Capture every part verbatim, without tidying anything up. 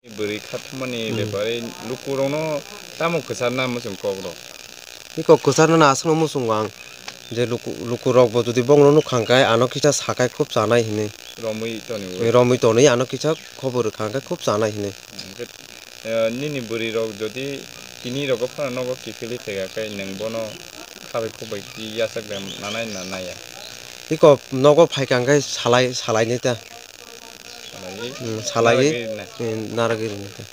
Bwrwi kha thumani Hmm. bepare lukurokno tamo kwcharna muchung kokrok? Iko kwcharno na aswkno muchungo ang je luku-, lukurokbo jodi bongno nukha hwnkhe ano kisa sakhai khub chanai hinwi. Romwi tonwi. Romwi tonwi ano kisa khobor rwkha hwnkhe khub chanai hinwi. Hwnkhe, eh, nini bwrwirok jodi tini rogo phano nogo kiphilwi phaikha khe nwng bono khabai khukbai twi yachak de nanai na naiya? Iko nogo phaikha hwnkhe salai, salainai ta. Salai? Hmm, salai. Naragwi rina? Hmm, naragwi rina ta.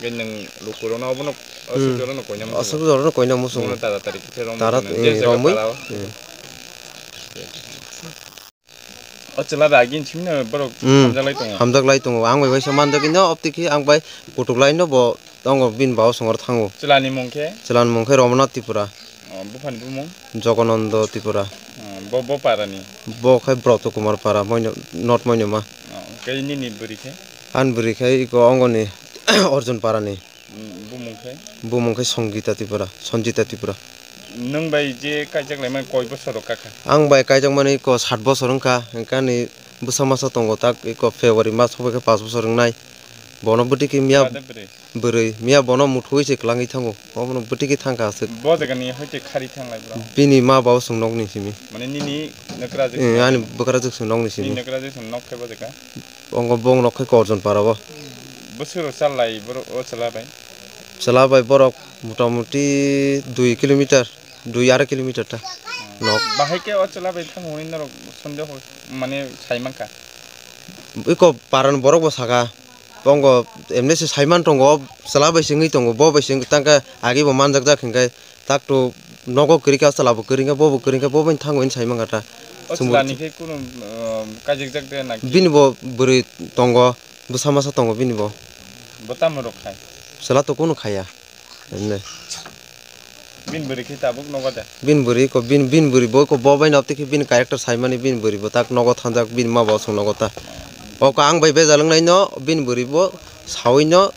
Hwnkhe nwng lukurokno obono Hmm. aswk jorano koina muchungo? Aswk jorano koina muchungo. Bono tara tari khe romwi Tara, rina. Je eh, jaga romwi? Para o. Hmm. O chwla bai agini simi no borok Hmm. hamjaklai tongo. Hamjaklai tongo. Ang bai waisa manjak ino opti khe ang bai kutuk lai no bo tongo bini bau songor thango. Chwlani mung khe? Chwlani mung khe Romanath Tripura. Oh, buphani bumung? Jogonando Tripura. Oh, bo, bo parani? Bo khe Broto Kumar para, Moino-, North Moinoma. Oh, khe nini bwrwi khe? Ani bwrwi khe iko ongoni Arjun parani. Mm, bumung khe? Bumung khe Songita Tripura, Sanjita Tripura. Nwng bai je kaijak laimani koi bosor rok kakha? Ang bai kaijakmani iko sat bosor wngkha, hwnkhe ani bwsa masa tongo tak iko February mas sokbai khe panch bosor wngnai. Bono bwtwi khe miya Bwrwi? Bwrwi, miya bono muthungwi se kwlangwi thango, obono bwtwi khe thangkha aswk. Bo jagani hoite khari thanglai bro? Bini ma bau chwng nokni simi. Mane nini nokra je Eh, ani bwkrajwk chwng nokni simi. Nini nokra je chwng nok khe bo jaga? Ongo bong nok khe Korjon para o. Bwswk rok chal lai borok o chwla bai? Chwla bai borok mota moti dui kilometer, dui arai kilometer ta nok. Bahai khe o chwla bai thang hwnwi norok sondeho mane sai mankha? Iko paran borok bo saka, bongo emne se sai man tongo, chwla bai se wngwi tongo, bo bai se wngwi tangkhe agi bo manjak jak hinkhe. Tak to nogo kwrwi kha, chwla bo kwrwi kha, bo bo kwrwi kha, bo bai thango hwnwi sai mankha ta. O chwla ni khe kunu, uh, kaijak jak de na ki? Bini bo bwrwi tongo, bwsa masa tongo bini bo. Bo tamo rok khai? Chwla to kunu khaya. Emne. Bini bwrwi khe tabuk nogo de? Bini bwrwi ko, bin, bini bwrwi bo ko, bo bai no tei khe bini character sai mani bini bwrwi bo tak nogo thanjak, bini ma bo aswk nogo ta. O ko ang bai bejal wngnai no, bini bwrwi bo saui no,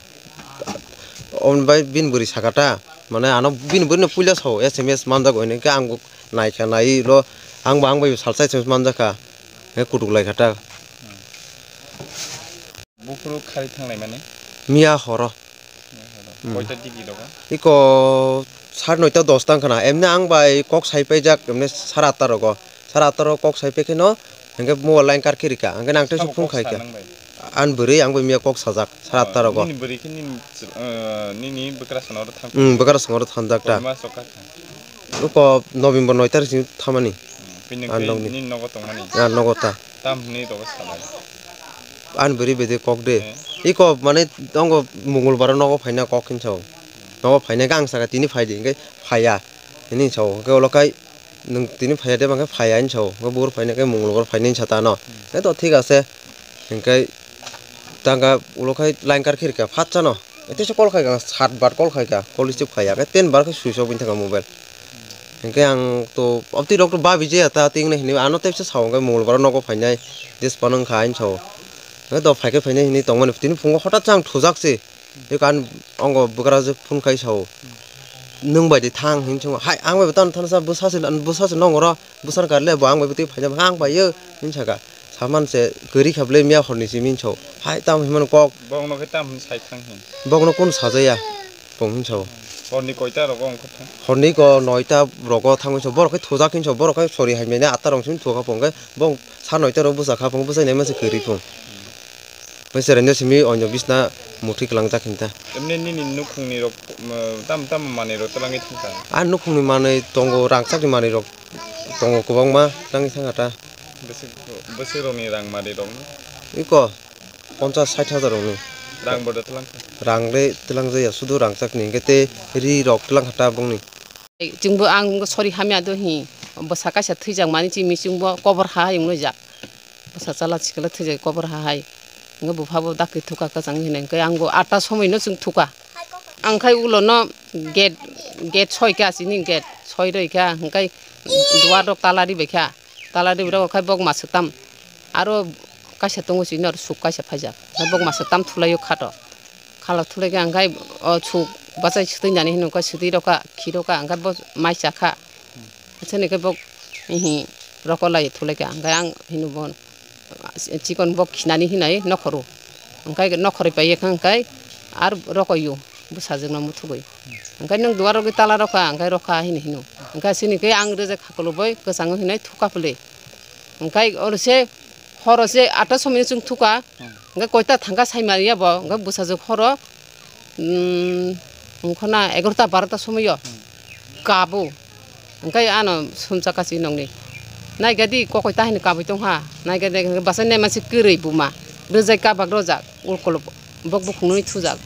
Om bai bini bwrwi saka ta, mane ano bini bwrwino puila sao S M S manjak hwnwi khe ang bo naikha, naiwi ulo ang bo ang bai salsa S M S manjakha, hwnkhe kutuk laikha ta. Buphuru khari thanglai mani? Miya horo. Miya horo. Hmm. Koita digi rogo? Iko sar noita dos tang khana, emne ang bai kok sai paijak, emne sar atta rogo. Sar atta rogo kok sai paikheno, hwnkhe mobile line kar khe rikha, hwnkhe nang teisa phone khaikha. Ani bwrwi ang bai miya kok sajak, sar atta rogo. Nini bwrwi khe nini, uh, nini bwkrasano oro thang. Hmm, bwkrasano oro thanjak ta. Koi mas rok kakha? Uko November noi tarikh simi thamani. Hmm, bini nokni. Nini nogo tongmani? Ah, nogo ta. Tam hwnwi rogo salai? Ani bwrwi bede kok de. Eh. Iko mane tongo Mongolbar o nogo phaina kok hinwi sao. Nogo phaina khe ang saka tini phaidi hwnkhe phaiya. Hwnwi sao. Hwnkhe ulo khai Nwng tini phaiya de, bangkhe phaiya hinwi sao. Hwnkhe buphuru phaina khe Mongolbar phainai hinwi sa ta ano. Hmm. Hwnkhe to thik ase. Hwnkhe tangka ulo khai line kar khe rikha phatsa no. Teisa call khaikha, sat bar call khaikha, call receive khaiya. Hwnkhe ten bar khe switch off wngwi thangkha mobile. Hwnkhe ang to obtwi rok to babi jaya ta, tingnai hinwi ano teisa sao, hwnkhe Mongolbar o nogo phainai, des phano wngkha hinwi sao. Hwnkhe to phaikhe phainai hinwi tongmani, tini phungo hothat se ang thujak se. Eko ang ongo bwkrajwk phone khai sao, "Nwng bai di thang," hinwi swngo. "Hai, ang bai bo tamo thangsa, bwsa se, bwsa se nong oro, bwsani karle bo ang bai bo twi phaina, ang bai o," hinwi saka. Saman se kwrwi kha bwle miya horni simi hinwi sao. "Hai, tamo hinmano kok." Bokno khe tamo hinwi sai thang hin? Bokno kunu sajaya, bong hinwi sao. Horni koita rogo wngkha thang? Horni ko noita rogo thangwi sao. Borok khe thujak hinwi sao. Borok khe sori hamya ni atta rong simi thukha phung khe, bong sa noita rogo bwsa kha phung, bwsai naima se kwrwi phung. Bai cheraino simi oino bisna muthwi kwlangjak hinta. Emne nini nukhungni rok, um, tam tam manwi rok twlangwi thangkha? A nukhungni manwi tongo, rangchakni manwi rok tongo kwbangma, twlangwi thangkha ta. Bwswk, bwswk rokni rang manwi rokno? Iko ponchas sait hajar rokni. Rang bodo twlangkha? Rang le twlangjaya, sudu rangchakni, hwnkhe tei ri rok twlangkha ta bongni. Chwngbo ang sori hamya do hi, bwsa kaisa thwijak mani chini chwngbo kobor ha hai wnglaijak. Bwsa chala sikla thwijak kobor ha hai. Wngkhe bupha bo dakti thuka kwchang hinwi hwnkhe ang bo atta somoi no chwng thuka. Ang khai ulo no gate, gate soi kha chini gate soi roi kha hwnkhe duar rok tala ribai kha. Tala ribai rok khai bok maswk tam aro kaisa tongo chini aro suk kaisa phaijak. Bok maswk tam thulaio khato. Khala thulai khe ang khai o suk bachai swtwi nani hinwi kha swtwi rokha, khi rokha, ang khai bo mai chakha. Aswk ni khe bo, ihi, roko lai thulai kha, ang khai ang hino bo chikon bo khinani hinai nokhoro. Hwnkhe nokhorwi paiya kha hwnkhe ar rokoyo bwsajwkno muthugwi. Hwnkhe nwng duar rogwi tala rokha, hwnkhe rokha hini hino. Hwnkhe sini khe ang rwjak khakoloboi kwchango hinwi thuka phle. Hwnkhe oro se horo se atta somoi chwng thuka. Hwnkhe koita thangkha saimanya bo, hwnkhe bwsajwk horo, um, wngkhana egarota barota somoio kabo. Hwnkhe ano sumsa kachi nongni. Naikha di kokoi ta hini kabui tongkha. Naikha de bwsai naimansi kwrwi buma. Rwjak kabak rojak. Ulkolok bok bukhungnwi thujak.